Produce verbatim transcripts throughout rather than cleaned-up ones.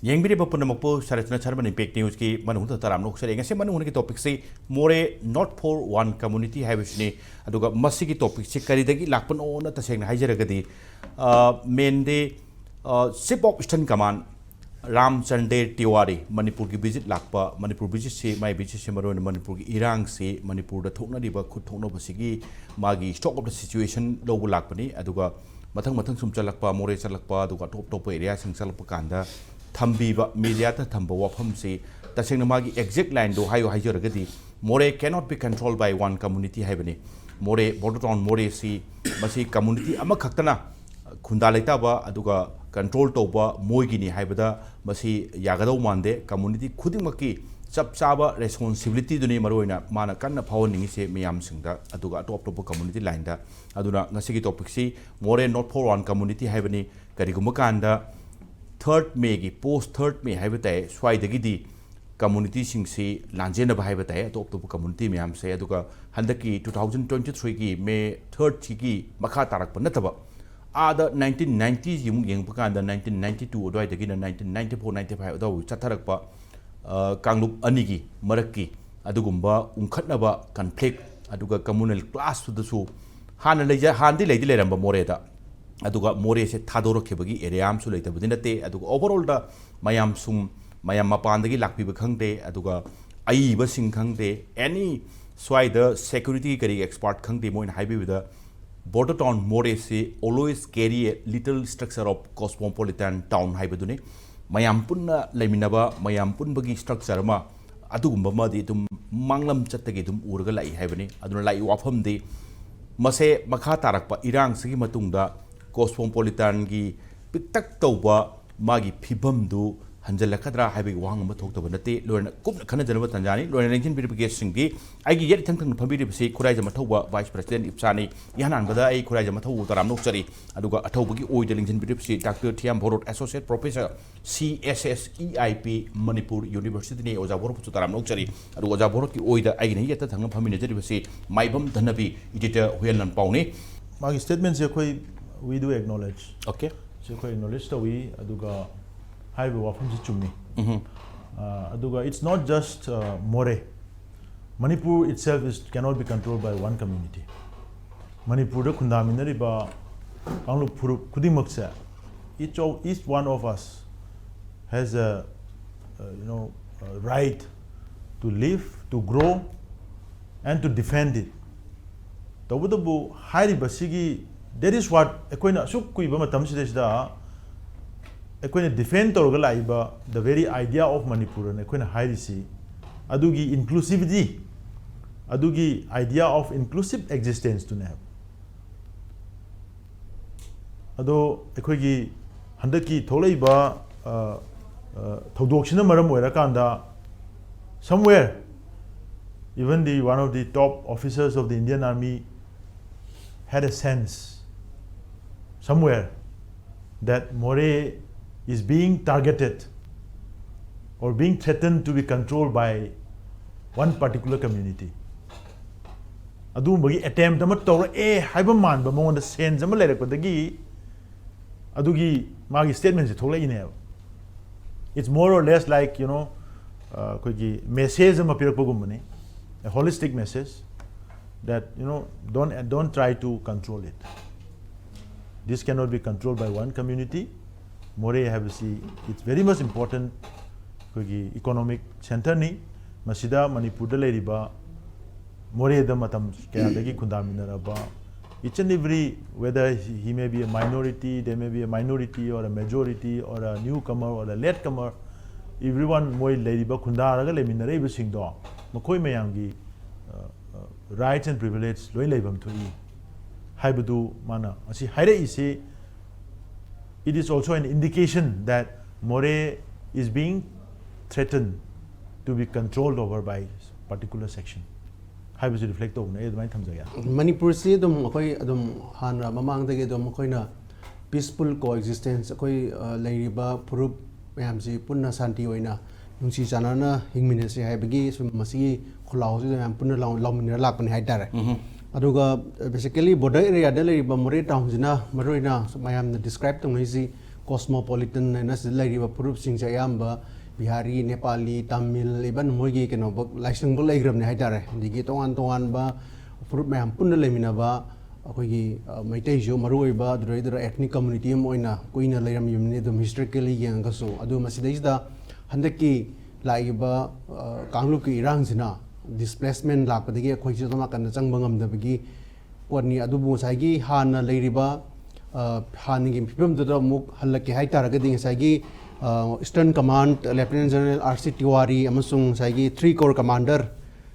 ꯌꯦꯡꯕꯤꯔꯤꯕ ꯄꯨꯝꯅꯃꯛꯄꯨ ꯁꯔꯆꯅ ꯁꯔꯃꯟ ꯏꯝꯄꯦꯛ ꯅ꯭ꯌꯨꯁꯀꯤ ꯃꯅꯨꯡꯗ ꯇꯔꯥꯝꯅ ꯑꯣꯛꯆꯔꯤ꯫ ꯉꯁꯤ ꯃꯅꯨꯡ ꯍꯨꯠꯅꯒꯤ ꯇꯣꯄꯤꯛꯁꯤ ꯃꯣꯔꯦ ꯅꯣꯠ ꯐꯣꯔ ꯋꯥꯟ ꯀꯝꯃꯨꯅꯤꯇꯤ ꯍꯥꯏꯕꯁꯤꯅꯤ꯫ ꯑꯗꯨꯒ ꯃꯁꯤꯒꯤ ꯇꯣꯄꯤꯛꯁꯤ ꯀꯔꯤꯗꯒꯤ ꯂꯥꯛꯄꯅꯣꯅ ꯇꯁꯦꯡꯅ ꯍꯥꯏꯖꯔꯒꯗꯤ, ꯑ, ꯃꯦꯟꯗꯤ, ꯑ, ꯆꯤꯐ ꯑꯣꯐ ꯏꯁꯇꯔꯟ ꯀꯃꯥꯟ ꯔꯥꯝꯆꯟꯗ꯭ꯔ ꯇꯤꯋꯥꯔꯤ ꯃꯅꯤꯄꯨꯔꯒꯤ ꯚꯤꯖꯤꯠ ꯂꯥꯛꯄ, ꯃꯅꯤꯄꯨꯔ ꯚꯤꯖꯤꯠꯁꯤ, ꯃꯥꯏ ꯚꯤꯖꯤꯠꯁꯤ ꯃꯔꯨꯑꯣꯏꯅ ꯃꯅꯤꯄꯨꯔꯒꯤ ꯏꯔꯥꯡꯁꯤ, ꯃꯅꯤꯄꯨꯔꯗ ꯊꯣꯛꯅꯔꯤꯕ ꯈꯨꯠ ꯊꯣꯛꯅꯕꯁꯤꯒꯤ ꯃꯥꯒꯤ ꯁ꯭ꯇꯣꯛ ꯑꯣꯐ ꯗ ꯁꯤꯆꯨꯋꯦꯁꯟ ꯂꯧꯕ ꯂꯥꯛꯄꯅꯤ꯫ ꯑꯗꯨꯒ ꯃꯊꯪ ꯃꯊꯪ ꯁꯨꯝ ꯆꯠꯂꯛꯄ, ꯃꯣꯔꯦ ꯆꯠꯂꯛꯄ, ꯑꯗꯨꯒ ꯑꯇꯣꯞ ꯑꯇꯣꯞꯄ ꯑꯦꯔꯤꯌꯥꯁꯤꯡ ꯆꯠꯂꯛꯄ ꯀꯥꯟꯗ ꯊꯝꯕꯤꯕ, ꯃꯦꯗꯤꯌꯥꯗ ꯊꯝꯕ ꯋꯥꯐꯝꯁꯤ ꯇꯁꯦꯡꯅ ꯃꯥꯒꯤ ꯑꯦꯛꯖꯦꯛ ꯂꯥꯏꯟꯗꯣ ꯍꯥꯏꯌꯨ ꯍꯥꯏꯖꯔꯒꯗꯤ, ꯃꯣꯔꯦ cannot be controlled by one community ꯍꯥꯏꯕꯅꯤ꯫ ꯃꯣꯔꯦ, ꯕꯣꯔꯗꯔ ꯇꯥꯎꯟ ꯃꯣꯔꯦꯁꯤ ꯃꯁꯤ ꯀꯝꯃꯨꯅꯤꯇꯤ ꯑꯃꯈꯛꯇꯅ ꯈꯨꯟꯗꯥ ꯂꯩꯇꯥꯕ ꯑꯗꯨꯒ ꯀꯟꯇ꯭ꯔꯣꯜ ꯇꯧꯕ ꯃꯣꯏꯒꯤꯅꯤ ꯍꯥꯏꯕꯗ ꯃꯁꯤ ꯌꯥꯒꯗꯧ ꯃꯥꯟꯗꯦ꯫ ꯀꯝꯃꯨꯅꯤꯇꯤ ꯈꯨꯗꯤꯡꯃꯛꯀꯤ ꯆꯞ ꯆꯥꯕ ꯔꯦꯁꯄꯣꯟꯁꯤꯕꯤꯂꯤꯇꯤꯗꯨꯅꯤ ꯃꯔꯨꯑꯣꯏꯅ ꯃꯥꯅ ꯀꯟꯅ ꯐꯥꯎꯍꯟꯅꯤꯡꯉꯤꯁꯦ ꯃꯤꯌꯥꯝꯁꯤꯡꯗ, ꯑꯗꯨꯒ ꯑꯇꯣꯞ ꯑꯇꯣꯞꯄ ꯀꯝꯃꯨꯅꯤꯇꯤ ꯂꯥꯏꯟꯗ꯫ ꯑꯗꯨꯅ ꯉꯁꯤꯒꯤ ꯇꯣꯄꯤꯛꯁꯤ ꯃꯣꯔꯦ ꯅꯣꯠ ꯐꯣꯔ ꯋꯥꯟ ꯀꯝꯃꯨꯅꯤꯇꯤ ꯍꯥꯏꯕꯅꯤ꯫ ꯀꯔꯤꯒꯨꯝꯕ ꯀꯥꯟꯗ ꯊꯥꯔꯠ ꯃꯦꯒꯤ, ꯄꯣꯁ ꯊꯥꯔꯠ ꯃꯦ ꯍꯥꯏꯕ ꯇꯥꯏ, ꯁ꯭ꯋꯥꯏꯗꯒꯤꯗꯤ ꯀꯝꯃꯨꯅꯤꯇꯤꯁꯤꯡꯁꯤ ꯂꯥꯟꯖꯦꯟꯅꯕ ꯍꯥꯏꯕ ꯇꯥꯏ, ꯑꯇꯣꯞ ꯑꯇꯣꯞꯄ ꯀꯝꯃꯨꯅꯤꯇꯤ ꯃꯌꯥꯝꯁꯦ꯫ ꯑꯗꯨꯒ ꯍꯟꯗꯛꯀꯤ ꯇꯨ ꯊꯥꯎꯖꯟ ꯇ꯭ꯋꯦꯟꯇꯤ ꯊ꯭ꯔꯤꯒꯤ ꯃꯦ ꯊꯥꯔꯠꯁꯤꯒꯤ ꯃꯈꯥ ꯇꯥꯔꯛꯄ ꯅꯠꯇꯕ, ꯑꯥꯗ ꯅꯥꯏꯟꯇꯤꯟ ꯅꯥꯏꯟꯇꯤꯁꯤ ꯑꯃꯨꯛ ꯌꯦꯡꯕ ꯀꯥꯟꯗ, ꯅꯥꯏꯟꯇꯤꯟ ꯅꯥꯏꯟꯇꯤ ꯇꯨ ꯑꯗꯨꯋꯥꯏꯗꯒꯤꯅ nineteen ninety four ninety five ꯑꯗꯨꯋꯥꯏ ꯆꯠꯊꯔꯛꯄ, ꯑ, ꯀꯥꯡꯂꯨꯞ ꯑꯅꯤꯒꯤ ꯃꯔꯛꯀꯤ ꯑꯗꯨꯒꯨꯝꯕ ꯎꯪꯈꯠꯅꯕ ꯀꯟꯐ꯭ꯂꯤꯛ, ꯑꯗꯨꯒ ꯀꯝꯃꯨꯅꯦꯜ ꯀ꯭ꯂꯥꯁꯇꯨꯗꯁꯨ ꯍꯥꯟꯅ ꯂꯩꯖ-, ꯍꯥꯟꯅꯗꯤ ꯂꯩꯗꯤ ꯂꯩꯔꯝꯕ ꯃꯣꯔꯦꯗ, ꯑꯗꯨꯒ ꯃꯣꯔꯦꯁꯦ ꯊꯥꯗꯣꯔꯛꯈꯤꯕꯒꯤ ꯑꯦꯔꯤꯌꯥ ꯑꯃꯁꯨ ꯂꯩꯇꯕꯗꯤ ꯅꯠꯇꯦ꯫ ꯑꯗꯨꯒ ꯑꯣꯚꯔꯑꯣꯜꯗ ꯃꯌꯥꯝ ꯁꯨꯝ, ꯃꯌꯥꯝ ꯃꯄꯥꯟꯗꯒꯤ ꯂꯥꯛꯄꯤꯕ ꯈꯪꯗꯦ, ꯑꯗꯨꯒ ꯑꯏꯕꯁꯤꯡ ꯈꯪꯗꯦ, ꯑꯦꯅꯤ ꯁ꯭ꯋꯥꯏꯗ ꯁꯦꯀ꯭ꯌꯨꯔꯤꯇꯤꯒꯤ ꯀꯔꯤꯒꯤ ꯑꯦꯛꯁꯄꯥꯔꯠ ꯈꯪꯗꯦ, ꯃꯣꯏꯅ ꯍꯥꯏꯕꯤꯕꯗ ꯕꯣꯔꯗꯔ ꯇꯥꯎꯟ ꯃꯣꯔꯦꯁꯤ always carry a little structure of cosmopolitan town ꯍꯥꯏꯕꯗꯨꯅꯤ꯫ ꯃꯌꯥꯝ ꯄꯨꯟꯅ ꯂꯩꯃꯤꯟꯅꯕ, ꯃꯌꯥꯝ ꯄꯨꯟꯕꯒꯤ ꯁ꯭ꯇ꯭ꯔꯛꯆꯔ ꯑꯃ, ꯑꯗꯨꯒꯨꯝꯕ ꯑꯃꯗꯤ ꯑꯗꯨꯝ ꯃꯥꯡꯂꯝ ꯆꯠꯇꯒꯤ ꯑꯗꯨꯝ ꯎꯔꯒ ꯂꯥꯛꯏ ꯍꯥꯏꯕꯅꯤ꯫ ꯑꯗꯨꯅ ꯂꯥꯛꯏ ꯋꯥꯐꯝꯗꯤ ꯃꯁꯦ ꯃꯈꯥ ꯇꯥꯔꯛꯄ ꯏꯔꯥꯡꯁꯤꯒꯤ ꯃꯇꯨꯡꯗ ꯀꯣꯁꯃꯣꯄꯣꯂꯤꯇꯥꯟꯒꯤ ꯄꯤꯛꯇꯛ ꯇꯧꯕ ꯃꯥꯒꯤ ꯐꯤꯕꯝꯗꯨ ꯍꯟꯖꯤꯜꯂꯛꯀꯗ꯭ꯔꯥ ꯍꯥꯏꯕꯒꯤ ꯋꯥꯍꯪ ꯑꯃ ꯊꯣꯛꯇꯕ ꯅꯠꯇꯦ꯫ ꯂꯣꯏꯅ ꯀꯨꯞꯅ ꯈꯟꯅꯖꯅꯕ ꯇꯥꯟꯖꯥꯅꯤ꯫ ꯂꯣꯏꯅ ꯂꯦꯡꯁꯤꯟꯕꯤꯔꯤꯕ ꯒꯦꯁꯁꯤꯡꯗꯤ ꯑꯩꯒꯤ ꯌꯦꯠ ꯏꯊꯪ ꯊꯪꯅ ꯐꯝꯕꯤꯔꯤꯕꯁꯤ ꯈꯨꯔꯥꯏꯖꯝ ꯑꯊꯧꯕ ꯚꯥꯏꯁ ꯄ꯭ꯔꯁꯤꯗꯦꯟꯠ ꯏꯞꯁꯥꯅꯤ꯫ ꯏꯍꯥꯟ ꯍꯥꯟꯕꯗ ꯑꯩ ꯈꯨꯔꯥꯏꯖꯝ ꯑꯊꯧꯕ ꯇꯔꯥꯝꯅ ꯑꯣꯛꯆꯔꯤ꯫ ꯑꯗꯨꯒ ꯑꯊꯧꯕꯒꯤ ꯑꯣꯏꯗ ꯂꯦꯡꯁꯤꯟꯕꯤꯔꯤꯕꯁꯤ doctor Thiyam Bharat, associate professor, C S S E I P, Manipur ꯌꯨꯅꯤꯚꯔꯁꯤꯇꯤꯅꯤ꯫ ꯑꯣꯖꯥ ꯚꯣꯔꯣꯠꯄꯨꯁꯨ ꯇꯔꯥꯝꯅ ꯑꯣꯛꯆꯔꯤ꯫ ꯑꯗꯨꯒ ꯑꯣꯖꯥ ꯚꯣꯔꯣꯠꯀꯤ ꯑꯣꯏꯗ ꯑꯩꯒꯤ ꯅꯍꯤ ꯌꯦꯠꯇ ꯊꯪꯅ ꯐꯝꯃꯤꯟꯅꯖꯔꯤꯕꯁꯤ ꯃꯥꯏꯕꯝ ꯙꯅꯕꯤ, ꯏꯗꯤꯇꯔ ꯍꯨꯌꯦꯟ ꯂꯥꯟꯄꯥꯎꯅꯤ꯫ ꯃꯥꯒꯤ ꯁ꯭ꯇꯦꯠꯃꯦꯟꯁꯦ ꯑꯩꯈꯣꯏ, we do acknowledge꯫ ꯑꯣꯀꯦ꯫ ꯁꯤ ꯑꯩꯈꯣꯏ ꯑꯦꯛꯅꯣꯂꯦꯖ ꯇꯧꯏ꯫ ꯑꯗꯨꯒ ꯍꯥꯏꯔꯤꯕ ꯋꯥꯐꯝꯁꯤ ꯆꯨꯝꯃꯤ꯫ ꯑ, ꯑꯗꯨꯒ it's not just, ꯑ, ꯃꯣꯔꯦ꯫ Manipur itself is, cannot be controlled by one community. ꯃꯅꯤꯄꯨꯔꯗ ꯈꯨꯟꯗꯥꯃꯤꯟꯅꯔꯤꯕ ꯀꯥꯡꯂꯨꯞ ꯐꯨꯔꯨꯞ ꯈꯨꯗꯤꯡꯃꯛꯁꯦ, each of, each one of us has a, uh, you know, a right to live, to grow and to defend it. ꯇꯧꯕꯇꯕꯨ ꯍꯥꯏꯔꯤꯕꯁꯤꯒꯤ, that is what ꯑꯩꯈꯣꯏꯅ ꯑꯁꯨꯛ ꯀꯨꯏꯕ ꯃꯇꯝꯁꯤꯗꯩꯁꯤꯗ ꯑꯩꯈꯣꯏꯅ defend ꯇꯧꯔꯒ ꯂꯥꯛꯏꯕ the very idea of Manipur ꯑꯅ ꯑꯩꯈꯣꯏꯅ ꯍꯥꯏꯔꯤꯁꯤ, ꯑꯗꯨꯒꯤ inclusivity, ꯑꯗꯨꯒꯤ idea of inclusive existence ꯇꯨꯅꯦ ꯍꯥꯏꯕ꯫ ꯑꯗꯣ ꯑꯩꯈꯣꯏꯒꯤ ꯍꯟꯗꯛꯀꯤ ꯊꯣꯛꯂꯛꯏꯕ, ꯑ, ꯑ, ꯊꯧꯗꯣꯛꯁꯤꯅ ꯃꯔꯝ ꯑꯣꯏꯔꯀꯥꯟꯗ, somewhere, even the, one of the top officers of the Indian Army had a sense somewhere that Moreh is being targeted or being threatened to be controlled by one particular community. ꯑꯗꯨꯒꯨꯝꯕꯒꯤ attempt ꯑꯃ ꯇꯧꯔꯛꯑꯦ ꯍꯥꯏꯕ ꯃꯥꯟꯕ ꯃꯉꯣꯟꯗ sense ꯑꯃ ꯂꯩꯔꯛꯄꯗꯒꯤ ꯑꯗꯨꯒꯤ ꯃꯥꯒꯤ statement say ꯊꯣꯛꯂꯛꯏꯅꯦꯕ꯫ It's more or less like, you know, ꯑ, ꯑꯩꯈꯣꯏꯒꯤ message ꯑꯃ ꯄꯤꯔꯛꯄꯒꯨꯝꯕꯅꯤ, a holistic message that, you know, don't, don't try to control it. This cannot be controlled by one community. ꯃꯣꯔꯦ ꯍꯥꯏꯕꯁꯤ, it's very much important, ꯑꯩꯈꯣꯏꯒꯤ economic centre ꯅꯤ꯫ ꯃꯁꯤꯗ ꯃꯅꯤꯄꯨꯔꯗ ꯂꯩꯔꯤꯕ ꯃꯣꯔꯦꯗ ꯃꯇꯝ ꯀꯌꯥꯗꯒꯤ ꯈꯨꯟꯗꯥꯃꯤꯟꯅꯔꯕ each and every, whether he, he may be a minority, they may be a minority or a majority or a newcomer or a latecomer, everyone, ꯃꯣꯏ ꯂꯩꯔꯤꯕ ꯈꯨꯟꯗꯥꯔꯒ ꯂꯩꯃꯤꯟꯅꯔꯛꯏꯕꯁꯤꯡꯗꯣ, ꯃꯈꯣꯏ ꯃꯌꯥꯝꯒꯤ, ꯑ, ꯑ, rights and privilege ꯂꯣꯏ ꯂꯩꯐꯝ ꯊꯣꯛꯏ ꯍꯥꯏꯕꯗꯨ ꯃꯥꯅ ꯉꯁꯤ ꯍꯥꯏꯔꯛꯏꯁꯤ, it is also an indication that Moreh is being threatened to be controlled over by particular section ꯍꯥꯏꯕꯁꯤ reflect ꯇꯧꯕꯅꯦ꯫ ꯑꯩ ꯑꯗꯨꯃꯥꯏꯅ ꯊꯝꯖꯒꯦ꯫ ꯃꯅꯤꯄꯨꯔꯁꯤ ꯑꯗꯨꯝ ꯑꯩꯈꯣꯏ ꯑꯗꯨꯝ ꯍꯥꯟꯅ ꯃꯃꯥꯡꯗꯒꯤ ꯑꯗꯨꯝ ꯑꯩꯈꯣꯏꯅ peaceful coexistence, ꯑꯩꯈꯣꯏ, ꯑ, ꯂꯩꯔꯤꯕ ꯐꯨꯔꯨꯞ ꯃꯌꯥꯝꯁꯤ ꯄꯨꯟꯅ ꯁꯥꯟꯇꯤ ꯑꯣꯏꯅ ꯅꯨꯡꯁꯤ ꯆꯥꯟꯅꯅ ꯍꯤꯡꯃꯤꯟꯅꯁꯤ ꯍꯥꯏꯕꯒꯤ ꯁꯨꯝ ꯃꯁꯤꯒꯤ ꯈꯣꯜꯂꯥꯎꯁꯤꯗ ꯃꯌꯥꯝ ꯄꯨꯟꯅ ꯂꯥꯎ-, ꯂꯥꯎꯃꯤꯟꯅꯔ ꯂꯥꯛꯄꯅꯤ ꯍꯥꯏꯇꯥꯔꯦ꯫ ꯑꯗꯨꯒ basically border area ꯗ ꯂꯩꯔꯤꯕ ꯃꯣꯔꯦ town ꯁꯤꯅ ꯃꯔꯨꯑꯣꯏꯅ ꯃꯌꯥꯝꯅ describe ꯇꯧꯅꯔꯤꯁꯤ ꯀꯣꯁꯃꯣꯄꯣꯂꯤꯇꯟ ꯍꯥꯏꯅ ꯁꯤꯗ ꯂꯩꯔꯤꯕ ꯐꯨꯔꯨꯞꯁꯤꯡꯁꯦ ꯑꯌꯥꯝꯕ ꯕꯤꯍꯥꯔꯤ, ꯅꯦꯄꯥꯂꯤ, ꯇꯥꯃꯤꯜ, ꯏꯚꯟ ꯃꯣꯏꯒꯤ ꯀꯩꯅꯣꯕꯛ ꯂꯥꯏꯁꯪꯕ ꯂꯩꯈ꯭ꯔꯕꯅꯦ ꯍꯥꯏꯇꯥꯔꯦ꯫ ꯑꯗꯒꯤ ꯇꯣꯉꯥꯟ ꯇꯣꯉꯥꯟꯕ ꯐꯨꯔꯨꯞ ꯃꯌꯥꯝ ꯄꯨꯟꯅ ꯂꯩꯃꯤꯟꯅꯕ ꯑꯩꯈꯣꯏꯒꯤ, ꯑ, ꯃꯩꯇꯩꯁꯨ ꯃꯔꯨꯑꯣꯏꯕ ꯑꯗꯨꯗꯩꯗꯨꯗ ethnic community ꯑꯃ ꯑꯣꯏꯅ ꯀꯨꯏꯅ ꯂꯩꯔꯝꯃꯤꯕꯅꯤ ꯑꯗꯨꯝ historically ꯌꯦꯡꯉꯒꯁꯨ꯫ ꯑꯗꯨ ꯃꯁꯤꯗꯩꯁꯤꯗ ꯍꯟꯗꯛꯀꯤ ꯂꯥꯛꯏꯕ, ꯑ, ꯀꯥꯡꯂꯨꯞꯀꯤ ꯏꯔꯥꯡꯁꯤꯅ displacement ꯂꯥꯛꯄꯗꯒꯤ ꯑꯩꯈꯣꯏꯁꯨ ꯑꯗꯣꯝ ꯅꯥꯀꯟꯗ ꯆꯪꯕ ꯉꯝꯗꯕꯒꯤ ꯄꯣꯠꯅꯤ꯫ ꯑꯗꯨꯕꯨ ꯉꯁꯥꯏꯒꯤ ꯍꯥꯟꯅ ꯂꯩꯔꯤꯕ, ꯑ, ꯍꯥꯟꯅꯒꯤ ꯐꯤꯕꯝꯗꯨꯗ ꯑꯃꯨꯛ ꯍꯜꯂꯛꯀꯦ ꯍꯥꯏ ꯇꯥꯔꯒꯗꯤ ꯉꯁꯥꯏꯒꯤ, ꯑ, Eastern Command Lieutenant General R C Tiwari ꯑꯃꯁꯨꯡ ꯉꯁꯥꯏꯒꯤ three Corps Commander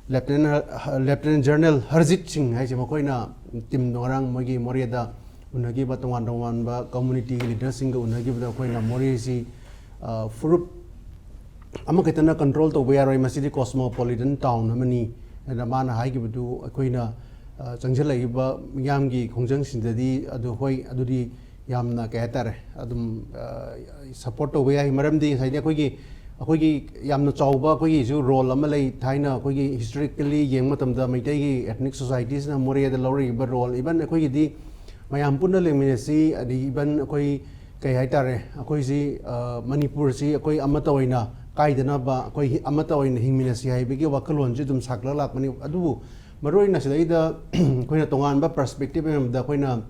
Lieutenant, Lieutenant General ꯍꯔꯖꯤꯠ ꯁꯤꯡ ꯍꯥꯏꯁꯦ ꯃꯈꯣꯏꯅ ꯇꯤꯝꯗꯣ ꯉꯔꯥꯡ ꯃꯣꯏꯒꯤ ꯃꯣꯔꯦꯗ ꯎꯅꯈꯤꯕ ꯇꯣꯉꯥꯟ ꯇꯣꯉꯥꯟꯕ communityꯒꯤ leaderꯁꯤꯡꯒ ꯎꯅꯈꯤꯕꯗ ꯑꯩꯈꯣꯏꯅ ꯃꯣꯔꯦꯁꯤ, ꯑ, ꯐꯨꯔꯨꯞ ꯑꯃꯈꯛꯇꯅ control ꯇꯧꯕ ꯌꯥꯔꯣꯏ, ꯃꯁꯤꯗꯤ cosmopolitan town ꯑꯃꯅꯤ꯫ ꯑꯗꯨꯅ ꯃꯥꯅ ꯍꯥꯏꯈꯤꯕꯗꯨ ꯑꯩꯈꯣꯏꯅ, ꯑ, ꯆꯪꯁꯤꯜꯂꯛꯏꯕ ꯃꯤꯌꯥꯝꯒꯤ ꯈꯣꯡꯖꯪꯁꯤꯡꯗꯗꯤ ꯑꯗꯨ ꯍꯣꯏ, ꯑꯗꯨꯗꯤ ꯌꯥꯝꯅ ꯀꯩ ꯍꯥꯏꯇꯥꯔꯦ, ꯑꯗꯨꯝ, ꯑ, support ꯇꯧꯕ ꯌꯥꯏ꯫ ꯃꯔꯝꯗꯤ ꯉꯁꯥꯏꯗꯤ ꯑꯩꯈꯣꯏꯒꯤ, ꯑꯩꯈꯣꯏꯒꯤ ꯌꯥꯝꯅ ꯆꯥꯎꯕ ꯑꯩꯈꯣꯏꯒꯤꯁꯨ role ꯑꯃ ꯂꯩ꯫ ꯊꯥꯏꯅ ꯑꯩꯈꯣꯏꯒꯤ historically ꯌꯦꯡꯕ ꯃꯇꯝꯗ ꯃꯩꯇꯩꯒꯤ ethnic societiesꯅ ꯃꯣꯔꯦꯗ ꯂꯧꯔꯛꯏꯕ role, even ꯑꯩꯈꯣꯏꯒꯤꯗꯤ ꯃꯌꯥꯝ ꯄꯨꯟꯅ ꯂꯩꯃꯤꯟꯅꯁꯤ, ꯑꯗꯒꯤ even ꯑꯩꯈꯣꯏ ꯀꯩ ꯍꯥꯏꯇꯥꯔꯦ, ꯑꯩꯈꯣꯏꯁꯤ, ꯑ, ꯃꯅꯤꯄꯨꯔꯁꯤ ꯑꯩꯈꯣꯏ ꯑꯃꯠꯇ ꯑꯣꯏꯅ ꯀꯥꯏꯗꯅꯕ, ꯑꯩꯈꯣꯏ ꯍꯤ-, ꯑꯃꯠꯇ ꯑꯣꯏꯅ ꯍꯤꯡꯃꯤꯟꯅꯁꯤ ꯍꯥꯏꯕꯒꯤ ꯋꯥꯈꯜꯂꯣꯟꯁꯤ ꯑꯗꯨꯝ ꯁꯥꯒꯠꯂ ꯂꯥꯛꯄꯅꯤ꯫ ꯑꯗꯨꯕꯨ ꯃꯔꯨꯑꯣꯏꯅ ꯁꯤꯗꯩꯗ ꯑꯩꯈꯣꯏꯅ ꯇꯣꯉꯥꯟꯕ perspective ꯑꯃꯗ ꯑꯩꯈꯣꯏꯅ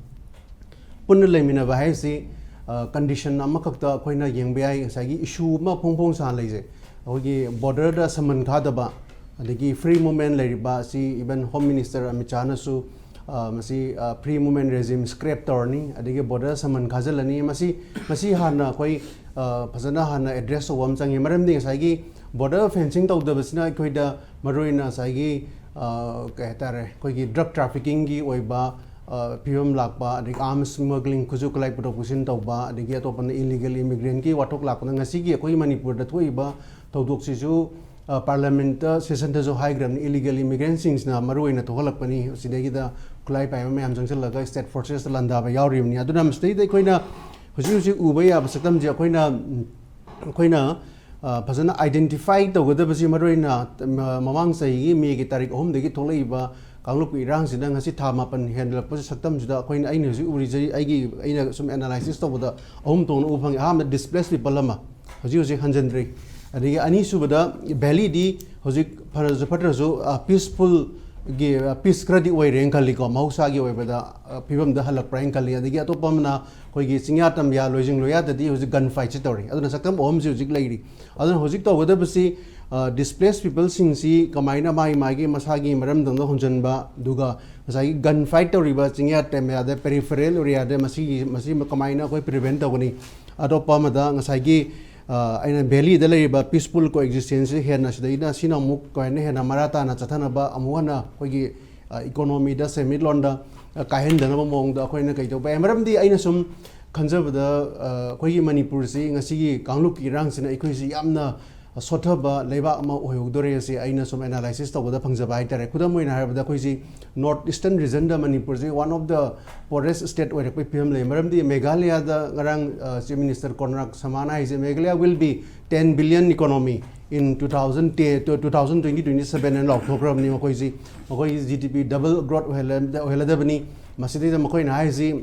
ꯄꯨꯟꯅ ꯂꯩꯃꯤꯟꯅꯕ ꯍꯥꯏꯁꯤ, ꯑ, condition ꯑꯃꯈꯛꯇ ꯑꯩꯈꯣꯏꯅ ꯌꯦꯡꯕ ꯌꯥꯏ꯫ ꯉꯁꯥꯏꯒꯤ issue ꯑꯃ ꯐꯣꯡ ꯐꯣꯡ ꯁꯥꯅ ꯂꯩꯖꯩ, ꯑꯩꯈꯣꯏꯒꯤ borderꯗ ꯁꯃꯟ ꯈꯥꯗꯕ, ꯑꯗꯒꯤ free movement ꯂꯩꯔꯤꯕ ꯑꯁꯤ even Home Minister ꯑꯃꯤꯠ ꯁꯥꯍꯅꯁꯨ, ꯑ, ꯃꯁꯤ, ꯑ, free movement regime scrap ꯇꯧꯔꯅꯤ, ꯑꯗꯒꯤ border ꯁꯃꯟ ꯈꯥꯖꯤꯜꯂꯅꯤ꯫ ꯃꯁꯤ, ꯃꯁꯤ ꯍꯥꯟꯅ ꯑꯩꯈꯣꯏ, ꯑ, ꯐꯖꯅ ꯍꯥꯟꯅ address ꯇꯧꯕ ꯑꯃ ꯆꯪꯉꯤ꯫ ꯃꯔꯝꯗꯤ ꯉꯁꯥꯏꯒꯤ border fencing ꯇꯧꯗꯕꯁꯤꯅ ꯑꯩꯈꯣꯏꯗ ꯃꯔꯨꯑꯣꯏꯅ ꯉꯁꯥꯏꯒꯤ, ꯑ, ꯀꯩ ꯍꯥꯏꯇꯥꯔꯦ, ꯑꯩꯈꯣꯏꯒꯤ drug traffickingꯒꯤ ꯑꯣꯏꯕ, ꯑ, ꯐꯤꯕꯝ ꯂꯥꯛꯄ, ꯑꯗꯒꯤ arms smuggling, ꯈꯨꯠꯁꯨ ꯈꯨꯠꯂꯥꯏ ꯄꯨꯊꯣꯛ ꯄꯨꯁꯤꯟ ꯇꯧꯕ, ꯑꯗꯒꯤ ꯑꯇꯣꯞꯄꯅ illegal immigrantꯀꯤ ꯋꯥꯊꯣꯛ ꯂꯥꯛꯄꯅ ꯉꯁꯤꯒꯤ ꯑꯩꯈꯣꯏꯒꯤ ꯃꯅꯤꯄꯨꯔꯗ ꯊꯣꯛꯏꯕ ꯊꯧꯗꯣꯛꯁꯤꯁꯨ, ꯑ, parliamentꯇ sessionꯗꯁꯨ ꯍꯥꯏꯈ꯭ꯔꯕꯅꯤ, illegal immigrantꯁꯤꯡꯁꯤꯅ ꯃꯔꯨꯑꯣꯏꯅ ꯊꯣꯛꯍꯜꯂꯛꯄꯅꯤ꯫ ꯁꯤꯗꯩꯗ ꯈꯨꯠꯂꯥꯏ ꯄꯥꯏꯕ ꯃꯌꯥꯝ ꯆꯪꯁꯤꯜꯂꯒ state forcesꯇ ꯂꯥꯟꯗꯥꯕ ꯌꯥꯎꯔꯤꯕꯅꯤ꯫ ꯑꯗꯨꯅ ꯃꯁꯤꯗꯩꯗ ꯑꯩꯈꯣꯏꯅ ꯍꯧꯖꯤꯛ ꯍꯧꯖꯤꯛ ꯎꯕ ꯌꯥꯕ ꯁꯛꯇꯝꯁꯦ ꯑꯩꯈꯣꯏꯅ, ꯎꯝ, ꯑꯩꯈꯣꯏꯅ, ꯑ, ꯐꯖꯅ identify ꯇꯧꯒꯗꯕꯁꯤ ꯃꯔꯨꯑꯣꯏꯅ, ꯃ-, ꯃꯃꯥꯡ ꯆꯍꯤꯒꯤ ꯃꯦꯒꯤ ꯇꯥꯔꯤꯛ ꯑꯍꯨꯝꯗꯒꯤ ꯊꯣꯛꯂꯛꯏꯕ ꯀꯥꯡꯂꯨꯞꯀꯤ ꯏꯔꯥꯡꯁꯤꯅ ꯉꯁꯤ ꯊꯥ ꯃꯥꯄꯟ ꯍꯦꯟꯒꯠꯂꯛꯄꯁꯤ ꯁꯛꯇꯝꯁꯤꯗ ꯑꯩꯈꯣꯏꯅ, ꯑꯩꯅ ꯍꯧꯖꯤꯛ ꯎꯔꯤꯁꯦ, ꯑꯩꯒꯤ, ꯑꯩꯅ ꯁꯨꯝ analysis ꯇꯧꯕꯗ ꯑꯍꯨꯝ ꯊꯣꯛꯅ ꯎꯕ ꯐꯪꯉꯤ꯫ ꯑꯍꯥꯟꯕꯗ, displaced people ꯑꯃ ꯍꯧꯖꯤꯛ ꯍꯧꯖꯤꯛ ꯍꯟꯖꯤꯟꯗ꯭ꯔꯤ꯫ ꯑꯗꯒꯤ ꯑꯅꯤꯁꯨꯕꯗ, valley ꯗꯤ ꯍꯧꯖꯤꯛ ꯐꯔꯁꯨ ꯐꯠꯇ꯭ꯔꯁꯨ, ꯑ, peaceful ꯒꯤ, ꯑ, peace ꯈꯔꯗꯤ ꯑꯣꯏꯔꯦꯅ ꯈꯜꯂꯤꯀꯣ, ꯃꯍꯧꯁꯥꯒꯤ ꯑꯣꯏꯕꯗ, ꯑ, ꯐꯤꯕꯝꯗ ꯍꯜꯂꯛꯄ꯭ꯔꯥ ꯍꯥꯏꯅ ꯈꯜꯂꯤ꯫ ꯑꯗꯒꯤ ꯑꯇꯣꯞꯄ ꯑꯃꯅ ꯑꯩꯈꯣꯏꯒꯤ ꯆꯤꯡꯌꯥ ꯇꯝꯌꯥ, ꯂꯣꯏꯖꯤꯡ ꯂꯣꯏꯌꯥꯗꯗꯤ ꯍꯧꯖꯤꯛ gun fight ꯁꯤ ꯇꯧꯔꯤ꯫ ꯑꯗꯨꯅ ꯁꯛꯇꯝ ꯑꯍꯨꯝꯁꯤ ꯍꯧꯖꯤꯛ ꯂꯩꯔꯤ꯫ ꯑꯗꯨꯅ ꯍꯧꯖꯤꯛ ꯇꯧꯒꯗꯕꯁꯤ, ꯑ, displaced people ꯁꯤꯡꯁꯤ ꯀꯃꯥꯏꯅ ꯃꯥꯒꯤ ꯃꯥꯒꯤ ꯃꯁꯥꯒꯤ ꯃꯔꯝꯗꯝꯗ ꯍꯣꯟꯖꯟꯕ, ꯑꯗꯨꯒ ꯉꯁꯥꯏꯒꯤ gun fight ꯇꯧꯔꯤꯕ ꯆꯤꯡꯌꯥ ꯇꯝꯌꯥꯗ, peripheral area ꯗ ꯃꯁꯤꯒꯤ, ꯃꯁꯤ ꯀꯃꯥꯏꯅ ꯑꯩꯈꯣꯏ prevent ꯇꯧꯒꯅꯤ? ꯑꯇꯣꯞꯄ ꯑꯃꯗ ꯉꯁꯥꯏꯒꯤ, ꯑ, ꯑꯩꯅ valley ꯗ ꯂꯩꯔꯤꯕ peaceful coexistence ꯁꯤ ꯍꯦꯟꯅ, ꯁꯤꯗꯩꯗ ꯁꯤꯅ ꯑꯃꯨꯛ ꯀꯃꯥꯏꯅ ꯍꯦꯟꯅ ꯃꯔꯥ ꯇꯥꯅ ꯆꯠꯊꯅꯕ, ꯑꯃꯨꯛ ꯍꯟꯅ ꯑꯩꯈꯣꯏꯒꯤ, ꯑ, economy ꯗ, ꯁꯦꯟꯃꯤꯠꯂꯣꯟꯗ, ꯑ, ꯀꯥꯏꯍꯟꯗꯅꯕ ꯃꯑꯣꯡꯗ ꯑꯩꯈꯣꯏꯅ ꯀꯩ ꯇꯧꯕ ꯌꯥꯏ? ꯃꯔꯝꯗꯤ ꯑꯩꯅ ꯁꯨꯝ ꯈꯟꯖꯕꯗ, ꯑ, ꯑꯩꯈꯣꯏꯒꯤ ꯃꯅꯤꯄꯨꯔꯁꯤ ꯉꯁꯤꯒꯤ ꯀꯥꯡꯂꯨꯞꯀꯤ ꯏꯔꯥꯡꯁꯤꯅ ꯑꯩꯈꯣꯏꯁꯤ ꯌꯥꯝꯅ ꯁꯣꯠꯊꯕ ꯂꯩꯕꯥꯛ ꯑꯃ ꯑꯣꯏꯍꯧꯗꯣꯔꯦ ꯑꯁꯤ ꯑꯩꯅ ꯁꯨꯝ analysis ꯇꯧꯕꯗ ꯐꯪꯖꯕ ꯍꯥꯏꯇꯥꯔꯦ꯫ ꯈꯨꯗꯝ ꯑꯣꯏꯅ ꯍꯥꯏꯔꯕꯗ, ꯑꯩꯈꯣꯏꯁꯤ North Eastern region ꯗ ꯃꯅꯤꯄꯨꯔꯁꯤ one of the poorest state ꯑꯣꯏꯔꯛꯄꯒꯤ ꯐꯤꯕꯝ ꯂꯩ꯫ ꯃꯔꯝꯗꯤ ꯃꯦꯘꯥꯂꯌꯥꯗ ꯉꯔꯥꯡ, ꯑ, Chief Minister ꯀꯣꯅꯔꯥꯛ ꯁꯃꯥꯅ ꯍꯥꯏꯁꯦ, "Meghalaya will be ten billion economy in two thousand ten to two thousand twenty twenty seven" ꯍꯥꯏꯅ ꯂꯥꯎꯊꯣꯛꯈ꯭ꯔꯕꯅꯤ꯫ ꯃꯈꯣꯏꯁꯤ, ꯃꯈꯣꯏꯒꯤ G D P double growth ꯑꯣꯏꯍꯜꯂ-, ꯑꯣꯏꯍꯜꯂꯗꯕꯅꯤ꯫ ꯃꯁꯤꯗꯩꯗ ꯃꯈꯣꯏꯅ ꯍꯥꯏꯔꯤꯁꯤ,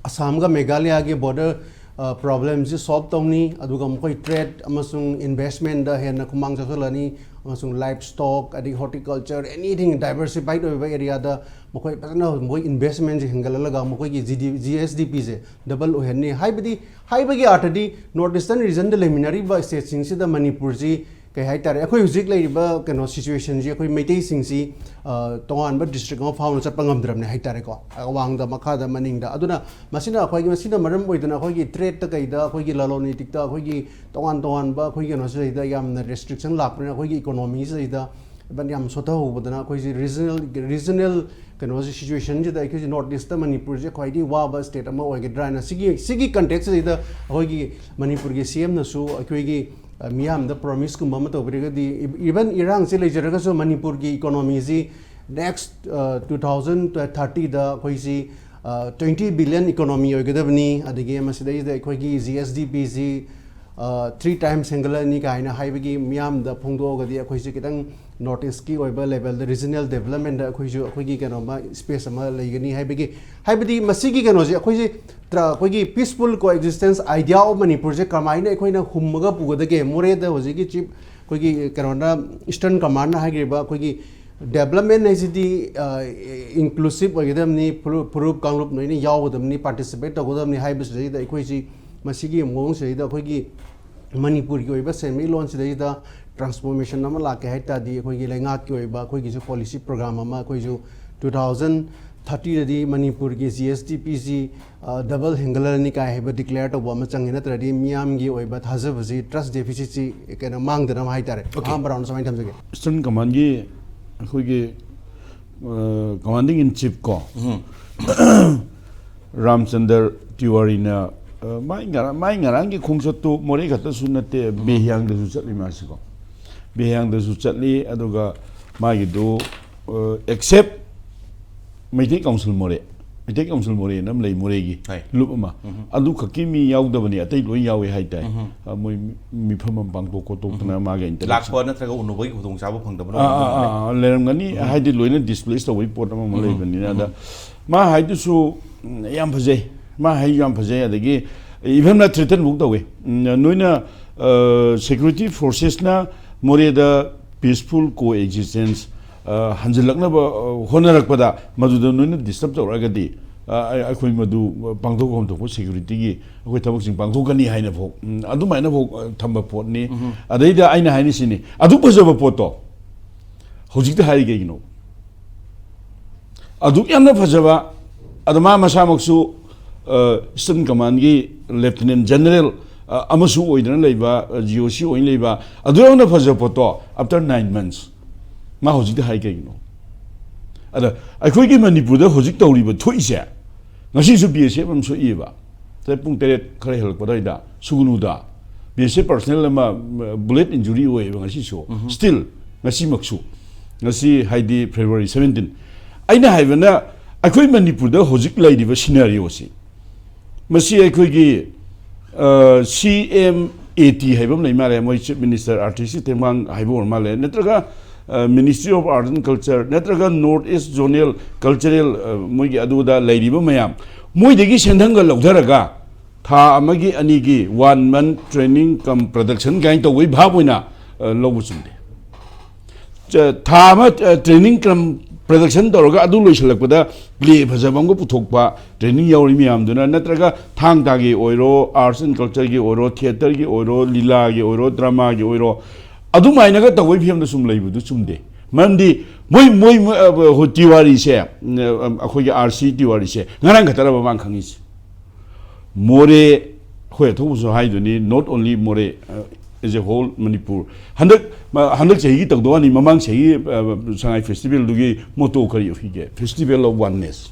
ꯑꯁꯥꯝꯒ ꯃꯦꯘꯥꯂꯌꯥꯒꯤ border, ꯑ, problem ꯁꯤ solve ꯇꯧꯅꯤ, ꯑꯗꯨꯒ ꯃꯈꯣꯏ trade ꯑꯃꯁꯨꯡ investment ꯗ ꯍꯦꯟꯅ ꯈꯨꯃꯥꯡ ꯆꯥꯎꯁꯤꯜꯂꯅꯤ, ꯑꯃꯁꯨꯡ livestock, ꯑꯗꯒꯤ horticulture, anything diversified ꯑꯣꯏꯕ area ꯗ ꯃꯈꯣꯏ ꯐꯖꯅ ꯃꯈꯣꯏ investment ꯁꯦ ꯍꯦꯟꯒꯠꯍꯜꯂꯒ ꯃꯈꯣꯏꯒꯤ G D, G S D P ꯁꯦ double ꯑꯣꯏꯍꯟꯅꯤ꯫ ꯍꯥꯏꯕꯗꯤ, ꯍꯥꯏꯕꯒꯤ ꯑꯥꯔꯊꯗꯤ, North Eastern region ꯗ ꯂꯩꯃꯤꯟꯅꯔꯤꯕ state ꯁꯤꯡꯁꯤꯗ ꯃꯅꯤꯄꯨꯔꯁꯤ, ꯀꯩ ꯍꯥꯏꯇꯥꯔꯦ, ꯑꯩꯈꯣꯏ ꯍꯧꯖꯤꯛ ꯂꯩꯔꯤꯕ ꯀꯩꯅꯣ situation ꯁꯤ, ꯑꯩꯈꯣꯏ ꯃꯩꯇꯩꯁꯤꯡꯁꯤ, ꯑ, ꯇꯣꯉꯥꯟꯕ district ꯑꯃ ꯐꯥꯎꯅ ꯆꯠꯄ ꯉꯝꯗ꯭ꯔꯕꯅꯦ ꯍꯥꯏꯇꯥꯔꯦꯀꯣ, ꯑꯋꯥꯡꯗ, ꯃꯈꯥꯗ, ꯃꯅꯤꯡꯗ꯫ ꯑꯗꯨꯅ ꯃꯁꯤꯅ ꯑꯩꯈꯣꯏꯒꯤ, ꯃꯁꯤꯅ ꯃꯔꯝ ꯑꯣꯏꯗꯅ ꯑꯩꯈꯣꯏꯒꯤ trade ꯇ ꯀꯩꯗ, ꯑꯩꯈꯣꯏꯒꯤ ꯂꯂꯣꯟ ꯏꯇꯤꯛꯇ, ꯑꯩꯈꯣꯏꯒꯤ ꯇꯣꯉꯥꯟ ꯇꯣꯉꯥꯟꯕ ꯑꯩꯈꯣꯏꯒꯤ ꯀꯩꯅꯣꯁꯤꯗꯩꯗ ꯌꯥꯝꯅ restriction ꯂꯥꯛꯄꯅꯤꯅ ꯑꯩꯈꯣꯏꯒꯤ economy ꯁꯤꯗꯩꯗ ꯌꯥꯝ ꯁꯣꯠꯊꯍꯧꯕꯗꯅ ꯑꯩꯈꯣꯏꯁꯤ regional, regional ꯀꯩꯅꯣꯁꯤ, situation ꯁꯤꯗ ꯑꯩꯈꯣꯏꯁꯤ North East ꯇ ꯃꯅꯤꯄꯨꯔꯁꯦ ꯈ꯭ꯋꯥꯏꯗꯒꯤ ꯋꯥꯕ state ꯑꯃ ꯑꯣꯏꯒꯗ꯭ꯔꯥ ꯍꯥꯏꯅ ꯁꯤꯒꯤ, ꯁꯤꯒꯤ context ꯁꯤꯗꯩꯗ ꯑꯩꯈꯣꯏꯒꯤ ꯃꯅꯤꯄꯨꯔꯒꯤ C M ꯅꯁꯨ ꯑꯩꯈꯣꯏꯒꯤ, ꯑ, ꯃꯤꯌꯥꯝꯗ promise ꯀꯨꯝꯕ ꯑꯃ ꯇꯧꯕꯤꯔꯒꯗꯤ, even ꯏꯔꯥꯡꯁꯤ ꯂꯩꯖꯔꯒꯁꯨ ꯃꯅꯤꯄꯨꯔꯒꯤ economy ꯁꯤ next, ꯑ, two thousand thirty ꯗ ꯑꯩꯈꯣꯏꯁꯤ, ꯑ, twenty billion economy ꯑꯣꯏꯒꯗꯕꯅꯤ, ꯑꯗꯒꯤ ꯃꯁꯤꯗꯩꯗ ꯑꯩꯈꯣꯏꯒꯤ G S D P ꯁꯤ, ꯑ, three times ꯍꯦꯟꯒꯠꯂꯅꯤ ꯀꯥꯏꯅ ꯍꯥꯏꯕꯒꯤ ꯃꯤꯌꯥꯝꯗ ꯐꯣꯡꯗꯣꯛꯑꯒꯗꯤ ꯑꯩꯈꯣꯏꯁꯦ ꯈꯤꯇꯪ ꯅꯣꯔꯠ ꯏꯁꯀꯤ ꯑꯣꯏꯕ ꯂꯦꯕꯦꯜꯗ ꯔꯤꯖꯅꯦꯜ ꯗꯦꯕꯂꯞꯃꯦꯟꯗ ꯑꯩꯈꯣꯏꯁꯨ ꯑꯩꯈꯣꯏꯒꯤ ꯀꯩꯅꯣꯝꯃ ꯁ꯭ꯄꯦꯁ ꯑꯃ ꯂꯩꯒꯅꯤ ꯍꯥꯏꯕꯒꯤ, ꯍꯥꯏꯕꯗꯤ ꯃꯁꯤꯒꯤ ꯀꯩꯅꯣꯁꯦ ꯑꯩꯈꯣꯏꯁꯦ ꯇ꯭ꯔ-, ꯑꯩꯈꯣꯏꯒꯤ peaceful coexistence idea of ꯃꯅꯤꯄꯨꯔꯁꯦ ꯀꯃꯥꯏꯅ ꯑꯩꯈꯣꯏꯅ ꯍꯨꯝꯃꯒ ꯄꯨꯒꯗꯒꯦ? ꯃꯣꯔꯦꯗ ꯍꯧꯖꯤꯛꯀꯤ ꯆꯤꯐ ꯑꯩꯈꯣꯏꯒꯤ ꯀꯩꯅꯣꯅ, ꯏꯁꯇꯔꯟ ꯀꯃꯥꯟꯅ ꯍꯥꯏꯈ꯭ꯔꯤꯕ ꯑꯩꯈꯣꯏꯒꯤ ꯗꯦꯕꯂꯞꯃꯦꯟ ꯍꯥꯏꯁꯤꯗꯤ ꯏꯟꯀ꯭ꯂꯨꯁꯤꯞ ꯑꯣꯏꯒꯗꯕꯅꯤ, ꯐꯨꯔꯨꯞ ꯐꯨꯔꯨꯞ ꯀꯥꯡꯂꯨꯞ ꯂꯣꯏꯅ ꯌꯥꯎꯒꯗꯕꯅꯤ, ꯄꯥꯔꯇꯤꯁꯤꯄꯦꯠ ꯇꯧꯒꯗꯕꯅꯤ ꯍꯥꯏꯕꯁꯤꯗꯩꯗ ꯑꯩꯈꯣꯏꯁꯤ ꯃꯁꯤꯒꯤ ꯃꯑꯣꯡꯁꯤꯗꯩꯗ ꯑꯩꯈꯣꯏꯒꯤ ꯃꯅꯤꯄꯨꯔꯒꯤ ꯑꯣꯏꯕ ꯁꯦꯟꯃꯤꯠꯂꯣꯟꯁꯤꯗꯩꯗ ꯇ꯭ꯔꯥꯟꯁꯐꯣꯔꯃꯦꯁꯟ ꯑꯃ ꯂꯥꯛꯀꯦ ꯍꯥꯏ ꯇꯥꯔꯗꯤ, ꯑꯩꯈꯣꯏꯒꯤ ꯂꯩꯉꯥꯛꯀꯤ ꯑꯣꯏꯕ ꯑꯩꯈꯣꯏꯒꯤꯁꯨ ꯄꯣꯂꯤꯁꯤ ꯄ꯭ꯔꯣꯒ꯭ꯔꯥꯝ ꯑꯃ, ꯑꯩꯈꯣꯏꯁꯨ ꯇꯨ ꯊꯥꯎꯖꯟ ꯊꯥꯔꯇꯤꯗꯗꯤ ꯃꯅꯤꯄꯨꯔꯒꯤ ꯖꯤ ꯑꯦꯁ ꯗꯤ ꯄꯤꯁꯤ ꯗꯕꯜ ꯍꯦꯟꯒꯠꯂꯅꯤ ꯀꯥꯏ ꯍꯥꯏꯕ ꯗꯤꯀ꯭ꯂꯦꯌꯔ ꯇꯧꯕ ꯑꯃ ꯆꯪꯉꯤ, ꯅꯠꯇ꯭ꯔꯗꯤ ꯃꯤꯌꯥꯝꯒꯤ ꯑꯣꯏꯕ ꯊꯥꯖꯕꯁꯤ, ꯇ꯭ꯔꯁ ꯗꯦꯐꯤꯁꯤꯠꯁꯤ ꯀꯩꯅꯣ ꯃꯥꯡꯗꯅꯕ ꯍꯥꯏꯇꯥꯔꯦ꯫ ꯑꯣꯀꯦ꯫ ꯑꯍꯥꯟꯕ ꯔꯥꯎꯟ ꯁꯨꯃꯥꯏꯅ ꯊꯝꯖꯒꯦ꯫ ꯏꯁꯇꯔꯟ ꯀꯃꯥꯟꯒꯤ ꯑꯩꯈꯣꯏꯒꯤ ꯀꯃꯥꯟꯗꯤꯡ ꯏꯟ ꯆꯤꯐ ꯀꯣ, ꯔꯥꯝꯆꯟꯗ꯭ꯔ ꯇꯤꯋꯥꯔꯤꯅ, ꯑ, ꯃꯥꯏ ꯉꯔꯥꯡ, ꯃꯥꯏ ꯉꯔꯥꯡꯒꯤ ꯈꯣꯡꯆꯠꯇꯨ ꯃꯣꯔꯦ ꯈꯛꯇꯁꯨ ꯅꯠꯇꯦ, ꯕꯦꯍꯤꯌꯥꯡꯗꯁꯨ ꯆꯠꯂꯤ ꯃꯥꯁꯤꯀꯣ꯫ ꯕꯦꯍꯤꯌꯥꯡꯗꯁꯨ ꯆꯠꯂꯤ, ꯑꯗꯨꯒ ꯃꯥꯒꯤꯗꯨ, ꯑ, ꯑꯦꯛꯁꯦꯞ ꯃꯩꯇꯩ ꯀꯥꯎꯟꯁꯤꯜ ꯃꯣꯔꯦ, ꯃꯩꯇꯩ ꯀꯥꯎꯟꯁꯤꯜ ꯃꯣꯔꯦꯅ ꯑꯃ ꯂꯩ, ꯃꯣꯔꯦꯒꯤ ꯍꯣꯏ꯫ ꯂꯨꯞ ꯑꯃ, ꯎꯝ꯫ ꯑꯗꯨ ꯈꯛꯀꯤ ꯃꯤ ꯌꯥꯎꯗꯕꯅꯤ, ꯑꯇꯩ ꯂꯣꯏ ꯌꯥꯎꯋꯦ ꯍꯥꯏꯇꯥꯏ꯫ ꯎꯝ꯫ ꯑ, ꯃꯣꯏ ꯃꯤ-, ꯃꯤꯐꯝ ꯑꯃ ꯄꯥꯡꯊꯣꯛ ꯈꯣꯠꯇꯣꯛꯇꯅ ꯎꯝ꯫ ꯃꯥꯒꯤ interaction꯫ ꯂꯥꯛꯄ ꯅꯠꯇ꯭ꯔꯒ ꯎꯅꯕꯒꯤ ꯈꯨꯗꯣꯡꯆꯥꯕ ꯐꯪꯗꯕꯅ ꯑꯥ, ꯑꯥ, ꯑꯣꯏꯔꯝꯕ ꯑꯥ, ꯃꯥꯜꯂꯦ꯫ ꯑꯥ, ꯂꯩꯔꯝꯒꯅꯤ꯫ ꯎꯝ꯫ ꯍꯥꯏꯗꯤ ꯂꯣꯏꯅ ꯗꯤꯁꯄ꯭ꯂꯦꯁ ꯇꯧꯕꯒꯤ ꯄꯣꯠ ꯑꯃ ꯑꯃ ꯎꯝ꯫ ꯂꯩꯕꯅꯤꯅ꯫ ꯑꯗ ꯎꯝ꯫ ꯃꯥ ꯍꯥꯏꯗꯨꯁꯨ, ꯎꯝ, ꯌꯥꯝ ꯐꯖꯩ꯫ ꯃꯥ ꯍꯥꯏ ꯌꯥꯝ ꯐꯖꯩ꯫ ꯑꯗꯒꯤ even ꯃꯥ threaten ꯐꯥꯎ ꯇꯧꯋꯤ꯫ ꯎꯝ, ꯅꯣꯏꯅ, ꯑ, security forcesꯅ ꯃꯣꯔꯦꯗ peaceful coexistence, ꯑ, ꯍꯟꯖꯤꯜꯂꯛꯅꯕ, ꯑ, ꯍꯣꯠꯅꯔꯛꯄꯗ ꯃꯗꯨꯗ ꯅꯣꯏꯅ disturb ꯇꯧꯔꯛꯑꯒꯗꯤ, ꯑ, ꯑꯩ-, ꯑꯩꯈꯣꯏ ꯃꯗꯨ ꯄꯥꯡꯊꯣꯛꯐꯝ ꯊꯣꯛꯄ securityꯒꯤ ꯑꯩꯈꯣꯏ ꯊꯕꯛꯁꯤꯡ ꯄꯥꯡꯊꯣꯛꯀꯅꯤ ꯍꯥꯏꯅ ꯐꯥꯎ, ꯎꯝ, ꯑꯗꯨꯃꯥꯏꯅ ꯐꯥꯎ, ꯑ, ꯊꯝꯕ ꯄꯣꯠꯅꯤ꯫ ꯎꯝ꯫ ꯑꯗꯩꯗ ꯑꯩꯅ ꯍꯥꯏꯅꯤꯡꯁꯤꯅꯤ, ꯑꯗꯨꯛ ꯐꯖꯕ ꯄꯣꯠꯇꯣ ꯍꯧꯖꯤꯛꯇ ꯍꯥꯏꯔꯤ ꯀꯩꯒꯤꯅꯣ? ꯑꯗꯨꯛ ꯌꯥꯝꯅ ꯐꯖꯕ, ꯑꯗ ꯃꯥ ꯃꯁꯥꯃꯛꯁꯨ, ꯑ, Eastern Commandꯒꯤ Lieutenant General, ꯑ, ꯑꯃꯁꯨ ꯑꯣꯏꯗꯅ ꯂꯩꯕ, ꯑ, G O C ꯑꯣꯏꯅ ꯂꯩꯕ, ꯑꯗꯨꯛ ꯌꯥꯝꯅ ꯐꯖꯕ ꯄꯣꯠꯇꯣ after nine months ꯃꯥ ꯍꯧꯖꯤꯛꯇ ꯍꯥꯏ ꯀꯩꯒꯤꯅꯣ? ꯑꯗ ꯑꯩꯈꯣꯏꯒꯤ ꯃꯅꯤꯄꯨꯔꯗ ꯍꯧꯖꯤꯛ ꯇꯧꯔꯤꯕ ꯊꯣꯛꯏꯁꯦ, ꯉꯁꯤꯁꯨ B S F ꯑꯃ ꯁꯣꯛꯏꯕ, ꯄꯨꯡ ꯇꯔꯦꯠ ꯈꯔ ꯍꯦꯜꯂꯛꯄ ꯑꯗꯨꯋꯥꯏꯗ ꯁꯨꯒꯅꯨꯗ꯫ B S F personnel ꯑꯃ, ꯎꯝ, bullet injury ꯑꯣꯏꯌꯦꯕ ꯉꯁꯤꯁꯨ꯫ ꯎꯝ꯫ Still, ꯉꯁꯤꯃꯛꯁꯨ꯫ ꯉꯁꯤ ꯍꯥꯏꯗꯤ February seventeen꯫ ꯑꯩꯅ ꯍꯥꯏꯕꯅ, ꯑꯩꯈꯣꯏ ꯃꯅꯤꯄꯨꯔꯗ ꯍꯧꯖꯤꯛ ꯂꯩꯔꯤꯕ scenarioꯁꯤ, ꯃꯁꯤ ꯑꯩꯈꯣꯏꯒꯤ, ꯑ, C M A T ꯍꯥꯏꯕ ꯑꯃ ꯂꯩ ꯃꯥꯜꯂꯦ, ꯃꯣꯏ Chief Minister R T C ꯇꯦꯡꯕꯥꯡ ꯍꯥꯏꯕ ꯑꯣꯏꯔ ꯃꯥꯜꯂꯦ, ꯅꯠꯇ꯭ꯔꯒ Ministry of Arts and Culture ꯅꯠꯇ꯭ꯔꯒ North East Zonal Cultural, ꯃꯣꯏꯒꯤ ꯑꯗꯨꯗ ꯂꯩꯔꯤꯕ ꯃꯌꯥꯝ, ꯃꯣꯏꯗꯒꯤ ꯁꯦꯟꯊꯪꯒ ꯂꯧꯊꯔꯒ ꯊꯥ ꯑꯃꯒꯤ, ꯑꯅꯤꯒꯤ, one month training cum production ꯀꯥꯏꯅ ꯇꯧꯕꯒꯤ ꯚꯥꯕ ꯑꯣꯏꯅ ꯂꯧꯕ ꯆꯨꯝꯗꯦ꯫ ꯊꯥ ꯑꯃ training cum production ꯇꯧꯔꯒ ꯑꯗꯨ ꯂꯣꯏꯁꯤꯜꯂꯛꯄꯗ play ꯐꯖꯕ ꯑꯃꯒ ꯄꯨꯊꯣꯛꯄ, training ꯌꯥꯎꯔꯤ ꯃꯌꯥꯝꯗꯨꯅ, ꯅꯠꯇ꯭ꯔꯒ ꯊꯥꯡ ꯇꯥꯒꯤ ꯑꯣꯏꯔꯣ, arts and cultureꯒꯤ ꯑꯣꯏꯔꯣ, theatreꯒꯤ ꯑꯣꯏꯔꯣ, ꯂꯤꯂꯥꯒꯤ ꯑꯣꯏꯔꯣ, dramaꯒꯤ ꯑꯣꯏꯔꯣ, ꯑꯗꯨꯃꯥꯏꯅꯒ ꯇꯧꯕꯒꯤ ꯐꯤꯕꯝꯗ ꯁꯨꯝ ꯂꯩꯕꯗꯨ ꯆꯨꯝꯗꯦ꯫ ꯃꯔꯝꯗꯤ ꯃꯣꯏ ꯃꯣꯏ ꯃꯣꯏ, ꯑ, ꯍꯣ- ꯇꯤꯋꯥꯔꯤꯁꯦ, ꯑ, ꯑꯩꯈꯣꯏꯒꯤ ꯑꯥꯔ ꯁꯤ ꯇꯤꯋꯥꯔꯤꯁꯦ ꯉꯔꯥꯡ ꯈꯛꯇꯔꯕ ꯃꯥꯅ ꯈꯪꯉꯤꯁꯦ? ꯃꯣꯔꯦ, ꯑꯩꯈꯣꯏ ꯑꯊꯧꯕꯁꯨ ꯍꯥꯏꯗꯨꯅꯤ, not only ꯃꯣꯔꯦ, ꯑ, as a whole ꯃꯅꯤꯄꯨꯔ꯫ ꯍꯟꯗꯛ, ꯃ- ꯍꯟꯗꯛ ꯆꯍꯤꯒꯤ ꯇꯧꯗꯣꯛꯑꯅꯤ, ꯃꯃꯥꯡ ꯆꯍꯤꯒꯤ, ꯑ, ꯁꯉꯥꯏ festivalꯗꯨꯒꯤ motto ꯀꯔꯤ ꯑꯣꯏꯈꯤꯒꯦ? Festival of Oneness꯫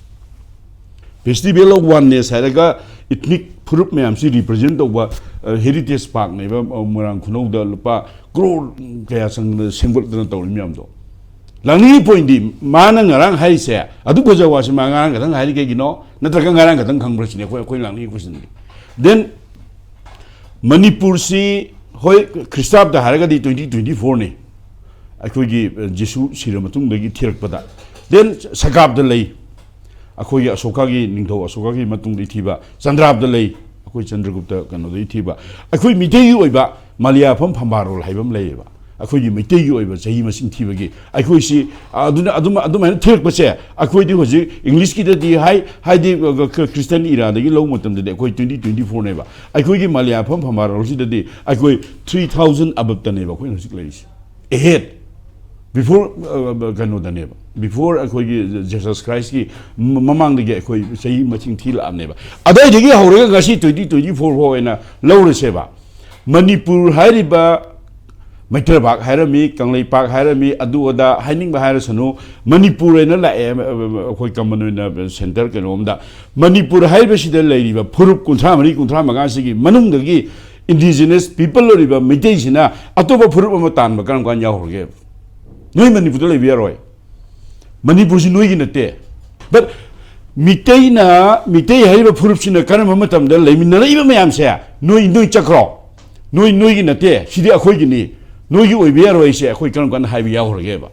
Festival of Oneness ꯍꯥꯏꯔꯒ ethnic ꯐꯨꯔꯨꯞ ꯃꯌꯥꯝꯁꯤ represent ꯇꯧꯕ, ꯑ, heritage parkꯅꯦꯕ, ꯑ, ꯃꯣꯏꯔꯥꯡ ꯈꯨꯅꯧꯗ ꯂꯨꯄꯥ ꯀ꯭ꯔꯣꯔ ꯀꯌꯥ ꯆꯪꯗꯅ ꯁꯦꯝꯒꯠꯇꯅ ꯇꯧꯔꯤ ꯃꯌꯥꯝꯗꯣ꯫ ꯂꯥꯡꯅꯤꯡꯉꯤ pointꯗꯤ, ꯃꯥꯅ ꯉꯔꯥꯡ ꯍꯥꯏꯔꯤꯁꯦ, ꯑꯗꯨ ꯐꯖꯕ ꯋꯥꯁꯤ ꯃꯥ ꯉꯔꯥꯡ ꯈꯛꯇꯪ ꯍꯥꯏꯔꯤ ꯀꯩꯒꯤꯅꯣ? ꯅꯠꯇ꯭ꯔꯒ ꯉꯔꯥꯡ ꯈꯛꯇꯪ ꯈꯪꯕ꯭ꯔꯥ ꯁꯤꯅꯤ ꯑꯩꯈꯣꯏ, ꯑꯩꯈꯣꯏ ꯂꯥꯡꯅꯤꯡꯉꯤ questionꯗꯤ꯫ Then ꯃꯅꯤꯄꯨꯔꯁꯤ, ꯍꯣꯏ, ꯈ꯭ꯔꯤꯁꯇꯥꯕꯗ ꯍꯥꯏꯔꯒꯗꯤ twenty twenty fourꯅꯤ, ꯑꯩꯈꯣꯏꯒꯤ, ꯑ, ꯖꯤꯁꯨ ꯁꯤꯔ ꯃꯇꯨꯡꯗꯒꯤ ꯊꯤꯔꯛꯄꯗ꯫ Then ꯁꯒꯥꯕꯗ ꯂꯩ, ꯑꯩꯈꯣꯏꯒꯤ ꯑꯁꯣꯀꯥꯒꯤ, ꯅꯤꯡꯊꯧ ꯑꯁꯣꯀꯥꯒꯤ ꯃꯇꯨꯡꯗꯒꯤ ꯊꯤꯕ꯫ ꯆꯟꯗ꯭ꯔꯥꯕꯗ ꯂꯩ, ꯑꯩꯈꯣꯏ ꯆꯟꯗ꯭ꯔꯒꯨꯞꯇ ꯀꯩꯅꯣꯗꯒꯤ ꯊꯤꯕ꯫ ꯑꯩꯈꯣꯏ ꯃꯤꯇꯩꯒꯤ ꯑꯣꯏꯕ ꯃꯥꯂꯤꯌꯥꯐꯝ ꯐꯝꯕꯥꯔꯣꯜ ꯍꯥꯏꯕ ꯑꯃ ꯂꯩꯌꯦꯕ, ꯑꯩꯈꯣꯏꯒꯤ ꯃꯩꯇꯩꯒꯤ ꯑꯣꯏꯕ ꯆꯍꯤ ꯃꯁꯤꯡ ꯊꯤꯕꯒꯤ꯫ ꯑꯩꯈꯣꯏꯁꯤ ꯑꯗꯨꯅ, ꯑꯗꯨꯝ- ꯑꯗꯨꯃꯥꯏꯅ ꯊꯤꯔꯛꯄꯁꯦ, ꯑꯩꯈꯣꯏꯗꯤ ꯍꯧꯖꯤꯛ Englishꯀꯤꯗꯗꯤ ꯍꯥꯏ, ꯍꯥꯏꯗꯤ, ꯑ, ꯈ- Christian eraꯗꯒꯤ ꯂꯧꯕ ꯃꯇꯝꯗꯗꯤ ꯑꯩꯈꯣꯏ twenty twenty fourꯅꯦꯕ꯫ ꯑꯩꯈꯣꯏꯒꯤ ꯃꯥꯂꯤꯌꯥꯐꯝ ꯐꯝꯕꯥꯔꯣꯜꯁꯤꯗꯗꯤ ꯑꯩꯈꯣꯏ three thousand aboveꯇꯅꯦꯕ ꯑꯩꯈꯣꯏꯅ ꯍꯧꯖꯤꯛ ꯂꯩꯔꯤꯁꯦ꯫ Ahead, before, ꯑ, ꯀꯩꯅꯣꯗꯅꯦꯕ, before ꯑꯩꯈꯣꯏꯒꯤ Jesus Christꯀꯤ ꯃ- ꯃꯃꯥꯡꯗꯒꯤ ꯑꯩꯈꯣꯏ ꯆꯍꯤ ꯃꯁꯤꯡ ꯊꯤꯂꯛꯑꯕꯅꯦꯕ꯫ ꯑꯗꯨꯋꯥꯏꯗꯒꯤ ꯍꯧꯔꯒ ꯉꯁꯤ twenty twenty four ꯐꯥꯎ ꯑꯣꯏꯅ ꯂꯧꯔꯁꯦꯕ꯫ ꯃꯅꯤꯄꯨꯔ ꯍꯥꯏꯔꯤꯕ, ꯃꯩꯇ꯭ꯔꯄꯥꯛ ꯍꯥꯏꯔꯝꯃꯤ, ꯀꯪꯂꯩꯄꯥꯛ ꯍꯥꯏꯔꯝꯃꯤ, ꯑꯗꯨ ꯑꯗꯥ ꯍꯥꯏꯅꯤꯡꯕ ꯍꯥꯏꯔꯁꯅꯨ, ꯃꯅꯤꯄꯨꯔ ꯍꯥꯏꯅ ꯂꯥꯛꯑꯦ, ꯑꯩꯈꯣꯏ common ꯑꯣꯏꯅ center ꯀꯩꯅꯣꯝꯗ꯫ ꯃꯅꯤꯄꯨꯔ ꯍꯥꯏꯔꯤꯕꯁꯤꯗ ꯂꯩꯔꯤꯕ ꯐꯨꯔꯨꯞ ꯀꯨꯟꯊ꯭ꯔꯥ ꯃꯔꯤ, ꯀꯨꯟꯊ꯭ꯔꯥ ꯃꯉꯥꯁꯤꯒꯤ ꯃꯅꯨꯡꯗꯒꯤ indigenous people ꯑꯣꯏꯔꯤꯕ ꯃꯩꯇꯩꯁꯤꯅ ꯑꯇꯣꯞꯄ ꯐꯨꯔꯨꯞ ꯑꯃ ꯇꯥꯟꯕ ꯀꯔꯝ ꯀꯥꯟꯗ ꯌꯥꯎꯈ꯭ꯔꯒꯦ? ꯅꯣꯏ ꯃꯅꯤꯄꯨꯔꯗ ꯂꯩꯕ ꯌꯥꯔꯣꯏ꯫ ꯃꯅꯤꯄꯨꯔꯁꯤ ꯅꯣꯏꯒꯤ ꯅꯠꯇꯦ꯫ But ꯃꯤꯇꯩꯅ, ꯃꯤꯇꯩ ꯍꯥꯏꯔꯤꯕ ꯐꯨꯔꯨꯞꯁꯤꯅ ꯀꯔꯝꯕ ꯃꯇꯝꯗ ꯂꯩꯃꯤꯟꯅꯔꯛꯏꯕ ꯃꯌꯥꯝꯁꯦ, ꯅꯣꯏ, ꯅꯣꯏ ꯆꯠꯈ꯭ꯔꯣ꯫ ꯅꯣꯏ, ꯅꯣꯏꯒꯤ ꯅꯠꯇꯦ, ꯁꯤꯗꯤ ꯑꯩꯈꯣꯏꯒꯤꯅꯤ꯫ ꯅꯣꯏꯒꯤ ꯑꯣꯏꯕ ꯌꯥꯔꯣꯏꯁꯦ ꯑꯩꯈꯣꯏ ꯀꯔꯝ ꯀꯥꯟꯗ ꯍꯥꯏꯕ ꯌꯥꯎꯈ꯭ꯔꯒꯦꯕ?